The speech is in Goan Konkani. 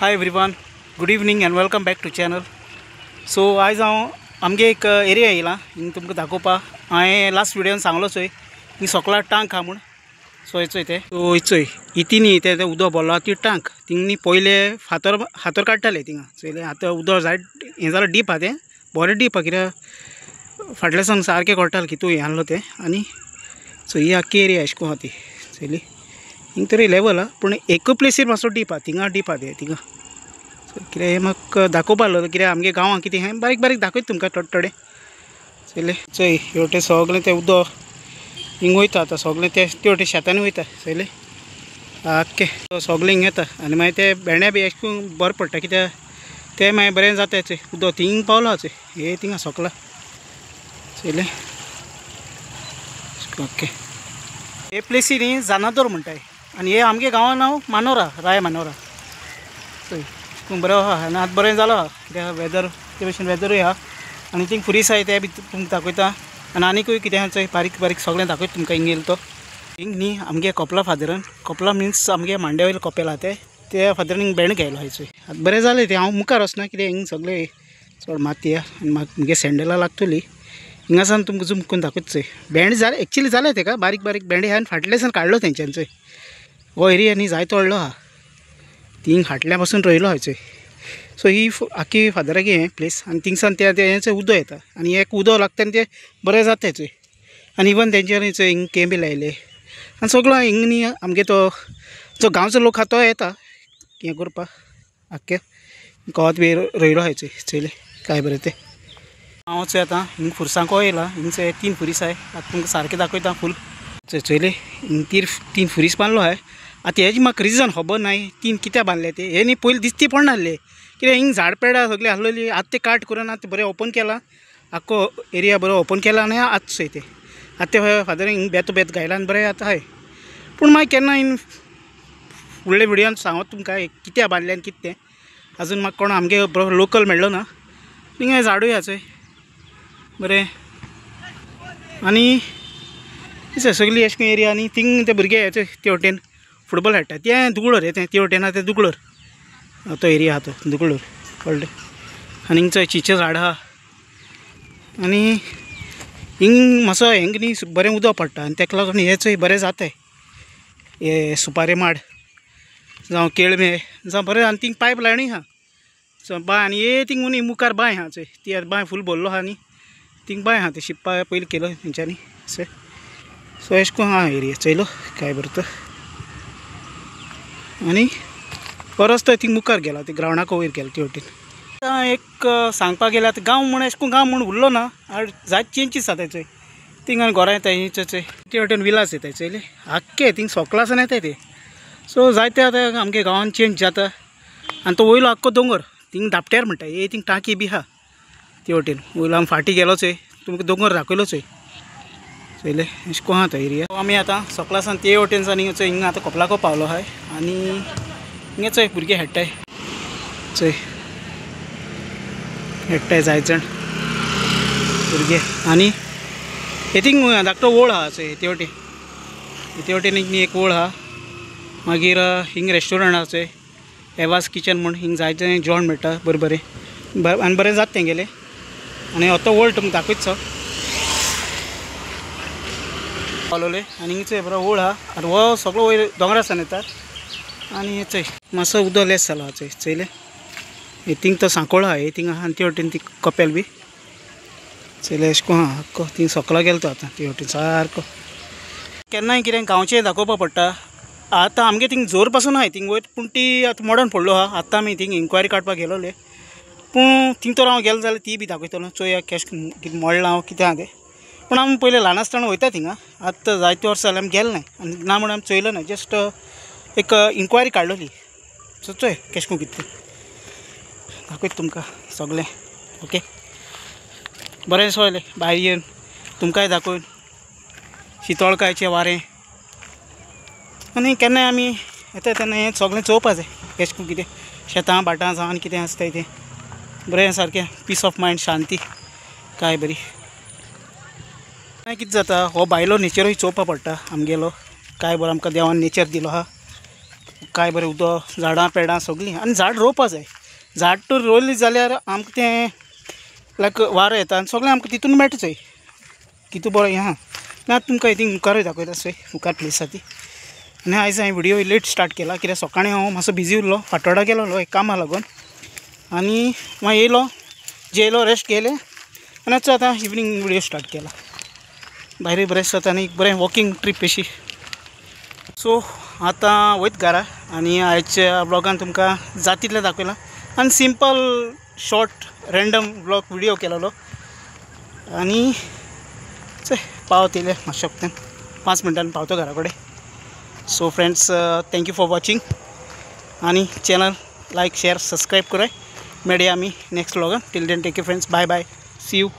Hi everyone, good evening and welcome back to channel. So आयज हांव आमगे एक एरिया येयला हिंग तुमकां दाखोवपा. हांवें लास्ट विडियोन सांगलो चोय हिंग सोकला टांक आहा म्हूण. सो हेचोय ते सो हेचोय इतिनी ते उदक भरलो ती टांक थिंग न्ही पयले फातर हातर काडटाले थिंगा चोयले. आतां उदक जायत हें जाल्यार डीप आहा तें बरें डीप आहा कित्याक फाटल्या सान सारकें कळटालें की तूं हें आहलो तें. आनी सो ही आख्खी एरिया अशें करून आहा ती चोयली. हिंग तरी लेवल आहा पूण एक प्लेसीर मातसो डीप आहा थिंगा डीप आहा तें थिंगा. सो कितें हें म्हाका दाखोवपा आहलो कित्याक आमगे गांवांत कितें हें बारीक बारीक दाखयता तुमकां थोडे थोडे चोयले. चोय हे वटेन सगळें तें उदक हिंग वयता आतां सगळें ते ते वटेन शेतांनी वयता चोयले आख्खें सगळें हिंग येता. आनी मागीर ते भेंडे बी अशें करून बरें पडटा कित्याक ते मागीर बरें जाता. चोय उदक थिंग पावलो चोय हे थिंगा सोकला चोयले. ओके हे प्लेसी न्ही जानादोर म्हणटाय आनी हे आमगे गांवां नांव मानोरा, राय मानोरा. चोय बरो आहा आनी आतां बरें जालो आहा कित्याक वेदर ते भशेन वेदरूय आहा. आनी थिंग फुरीस आहाय ते बी तुमकां दाखयता. आनी आनीकूय कितें आहा चोय बारीक बारीक सगळें दाखयता तुमकां हिंग येयलो तो. हिंग न्ही आमगे कोपला फादरान, कोपला मिन्स आमगे मांड्या वयलो कोपेल आहा ते त्या फादरान हिंग भेंड घायलो आहा चोय. आतां बरें जालें तें हांव मुखार वचना कित्याक हिंग सगळें चड माती आहा आनी म्हाका मुगे सँडलां लागतली. हिंगासान तुमकां झूम करून दाखयता चोय भेंड जालें एक्चुली जालें तेका बारीक बारीक भेंडे आहा आनी फाटल्यासान काडलो तेंच्यान चोय. हो एरिया न्ही जायतो व्हडलो आहा थिंग फाटल्या पासून रोयलो आहा चोय. सो ही आख्खी फादरागे हें प्लेस आनी थिंगसान ते हेंच उदक येता आनी एक उदक लागता आनी तें बरें जाता चोय. आनी इवन तेंच्यानी चोय हिंग केंबे लायले आनी सगळो हिंग न्ही आमगे तो जो गांवचो लोक आहा तो येता हें करपाक आख्खे गवत बी रोयलो आहा चोय चोयले काय बरें तें. हांव चोय आतां हिंग फुरसांको येयला हिंग चोय तीन फुरीस आहाय आतां तुमकां सारकें दाखयता फूल. चोय चोयले हिंग तीन फुरीस बांदलो आहाय. आतां हेजी म्हाका रिजन खबर नाय तीन कित्याक बांदले ते. हे न्ही पयलीं दिसती पडनासले कित्याक हिंग झाड पेडां सगळीं आहलोली. आतां ते काट करून आतां बरें ओपन केलां आख्खो एरिया बरो ओपन केला आनी आतां चोय तें आतां ते फादर हिंग बेत बेत घायला आनी बरें आतां आहाय. पूण मागीर केन्ना हिंग फुडल्या विडियोन सांगत तुमकां कित्याक बांदलें आनी कितें तें. आजून म्हाका कोण आमगे बरो लोकल मेळ्ळो ना. हिंगा झाडूय आहा चोय बरें. आनी सगळी अशें एरिया आनी थिंग ते भुरगे चोय ते वटेन फुटबॉल खेळटा तें दुगळोर तें ते वटेन आहा तें दुगळोर तो एरिया आहा तो दुगळोर कळ्ळें. आनी हिंग चोय चिंचे झाड आहा आनी हिंग मातसो हिंग न्ही बरें उदक पडटा आनी तेका लागून हें चोय बरें जाताय हे सुपारे माड जावं केळमे जावं बरें. आनी थिंग पायप लायनूय आहा सो बांय आनी हे थिंग न्ही मुखार बांय आहा चोय ती आतां बांय फूल भरलो आहा न्ही थिंग बांय आहा ते शिंपपा पयलीं केलो तेंच्यांनी अशें. सो अशें करून आहा एरिया चोयलो काय बरें तो. आनी हो रस्तो थिंग मुखार गेला ते ग्रावंडाक वयर गेला ते वटेन. आतां एक सांगपाक गेल्यार आतां गांव म्हूण अशें करून गांव म्हूण उरलो ना जायते चेंजीस जाताय चोय. थिंग आनी घरां येताय चोय ते वटेन विलास येताय चोयले आख्खे थिंग सोकलासान येताय ते. सो जायते आतां आमगे गांवान चेंज जाता. आनी तो वयलो आख्खो दोंगर थिंग धापट्यार म्हणटा हे थिंग टांकी बी आहा ते वटेन वयलो आमी फाटीं गेलो चोय तुमकां दोंगर दाखयलो चोय चोयले अशें करून आहा तो एरिया. आमी आतां सोकलासान ते वटेन सावन हिंगा चोय हिंगा आतां कोपलाको पावलो आहाय. आनी हिंगा चोय भुरगे खेळटाय चोय खेळटाय जायत जाण भुरगे. आनी हे थिंग धाकटो ओळ आहा चोय ते वटेन ते वटेन एक ओळ आहा. मागीर हिंग रेस्टोरंट आहा चोय एवास किचन म्हूण हिंग जायते जेवण मेळटा बरें बरें आनी बरें जाता तेंगेलें. आनी हो तो ओळ तुमकां दाखयतसो पावलोले. आनी हिंग चोय बरो ओळ आहा आनी हो सगळो वयर दोंगरासान येता. आनी हे चोय मातसो उदक लेस जालो आहा चोय चोयले. हे थिंग तो सांकोळ आहा हे थिंग आहा आनी ते वटेन ती कपेल बी चोयले अशें करून आहा आख्खो थिंग सकलो गेलो तो आतां ते वटेन सारको. केन्नाय कितें गांवचें दाखोवपा पडटा. आतां आमगे थिंग जोर पासून आहाय थिंग वयर पूण ती आतां मोडन पडलो आहा. आतां आमी थिंग इन्क्वायरी काडपाक गेलोले पूण थिंग तर हांव गेलो जाल्यार ती बी दाखयतलो चोया कॅश कितें मोडलां हांव कितें आहा तें. पूण आमी पयलीं ल्हान आसतना वयता थिंगा आतां जायते वर्सां जाल्यार आमी गेले नाय आनी ना म्हणून आमी चोयलो ना जस्ट एक इन्क्वायरी काडलोली. सो चोय कशें करून कितें दाखयता तुमकां सगळें. ओके बरें सोयलें भायर येवन तुमकांय दाखोवन शितोळकायचें वारें. आनी केन्नाय आमी येता तेन्ना हें सगळें चोवपा जाय कशें करून कितें शेतां भाटां जावं आनी कितें आसताय तें बरें सारकें पीस ऑफ मायंड शांती काय बरी. कितें जाता हो भायलो नेचरूय चोवपा पडटा आमगेलो काय बरो आमकां देवान नेचर दिलो आहा. काय बरें उदक, झाडां पेडां सगळीं. आनी झाड रोवपा जाय. झाड तर रोयलीं जाल्यार आमकां तें लायक वारो येता आनी सगळें आमकां तितून मेळटा चोय कितू बरें हें आहा. ना तुमकां हिंगा मुखारूय दाखयता चोय, मुखार प्लेस आहा ती. आनी आयज हांवें व्हिडियो लेट स्टार्ट केला कित्याक सकाळीं हांव मातसो बिजी उरलो, फातोडा गेलो एक कामा लागून. आनी मागीर येयलो, जेयलो, रेस्ट केलें आनी आतां इवनींग व्हिडियो स्टार्ट केला. भायरूय बरें दिसता आनी एक बरें वॉकिंग ट्रीप अशी. सो आतां वयत घरा आनी आयच्या ब्लॉगान तुमकां जाता तितलें दाखयलां आनी simple short random blog video केलेलो. आनी चल पावत येयले मातशें वक्तान, 5 मिनटान पावतो घरा कडेन. So friends, thank you for watching आनी चॅनल लायक शेयर सबस्क्रायब कराय. मेळया आमी next व्लॉगान. Till then take care friends, bye bye, see you.